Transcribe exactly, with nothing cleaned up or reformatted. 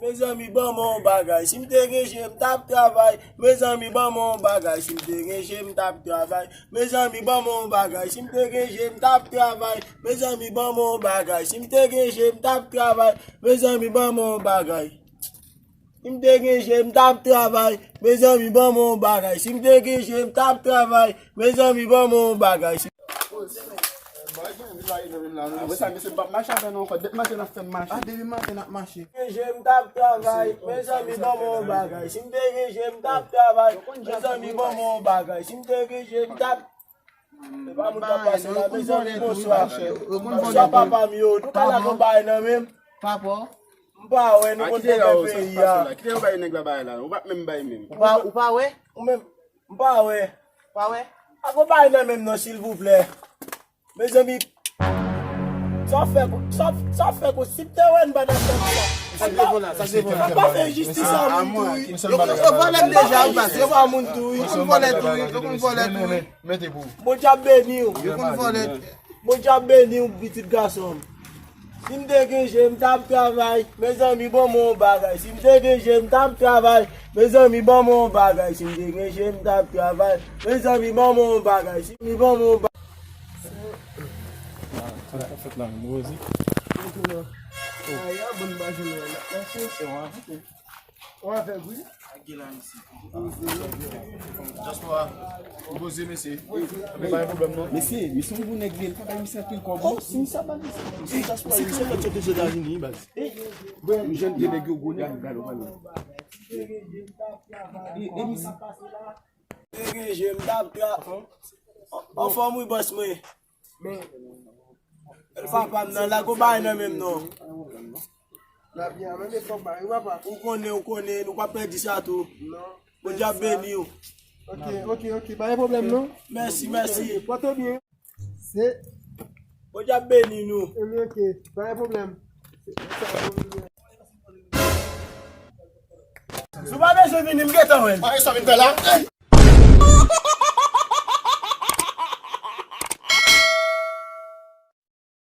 Mezanmi, ban mwen yon bagay. Si m te gen je, m t ap travay. Mezanmi, ban mwen yon bagay. Si m te gen je, m t ap travay. Mezanmi, ban mwen yon bagay. Si m te gen je, m t ap travay. Mezanmi, ban mwen yon bagay. Si m te gen je, m t ap travay. Mezanmi, ban mwen yon bagay. Si m te gen je, m t ap travay. Mezanmi, ban mwen yon bagay. Si m te gen je, m t ap travay. Mezanmi, ban mwen yon bagay. Apre sa, mesye, m p ap mache avè nou ankò. Depi maten n ap fè m mache. Ah, depi maten n ap mache. Gen je, m t ap travay. Mezanmi, ban mwen yon bagay. Si m te gen je, m t ap travay. Mezanmi, ban mwen yon bagay. Si m te gen je, m t ap E pa moun k ap pase la, mezanmi, bonswa. Bonswa, papa m yo. Nou ka lage yon bagay nan men m? Papa w? M pa wè, nou konn pèdi peyi a. Kite yo bay nèg la bagay la. Ou pa menm bay menm. Ou pa, ou pa wè? Ou menm, m pa wè. Pa wè? Lage yon bagay nan men m non, silvouplè. Mezanmi, sa w fè kou, sa w, sa w fè kou, si m te wè n pa t ap fè kou sa. Sa se bon la, sa se bon la. Pa fè enjistis a moun tou wi. Yo, yo vòlè m deja wi, baz. Yo pa moun tou wi. Yo konn vòlè tou wi. Yo konn vòlè tou wi. Mete pou ou. Bondye ap beni w. Yo konn vòlè. Bondye ap beni w, pitit gason m. Si m te gen je, m t ap travay. Mezanmi, ban mwen yon bagay. Si m te gen je, m t ap travay. Mezanmi, ban mwen yon bagay. Si m te gen je, m t ap travay. Mezanmi, ban mwen yon bagay. Si m ban mwen yon bagay. Sa k ap fèt la menm, Rosie? Ay, a bon, m pa jwenn wè l ap mache. Ou a fè bri? Dyaspora, poze mesye. Men pa gen pwoblèm non. Mesye, misye yon bon nèg li ye, li pa bay misye anpil kòb non. Si misye ap bay misye, misye dyaspora, misye fèt soti Ozetazini wi baz. Yon jèn de nèg yo gwo nèg. Gade, gade, gade. E, e misye. Te gen je, m t ap tra-, anfòm wi bòs mwen. Papa m nan, lage yon bagay nan men m non. N ap byen, men de fòk bagay wi papa. Ou konnen, ou konnen, nou p ap pèdi sa tou. Non. Bondye ap beni w. Ok, ok, ok, pa gen pwoblèm non. Mèsi, mèsi. Pòte w byen. Se. Bondye ap beni nou. Ebyen, ok, pa gen pwoblèm. Si w pa bezwen vini, m gentan wè l. Pa gen sa vin fè la.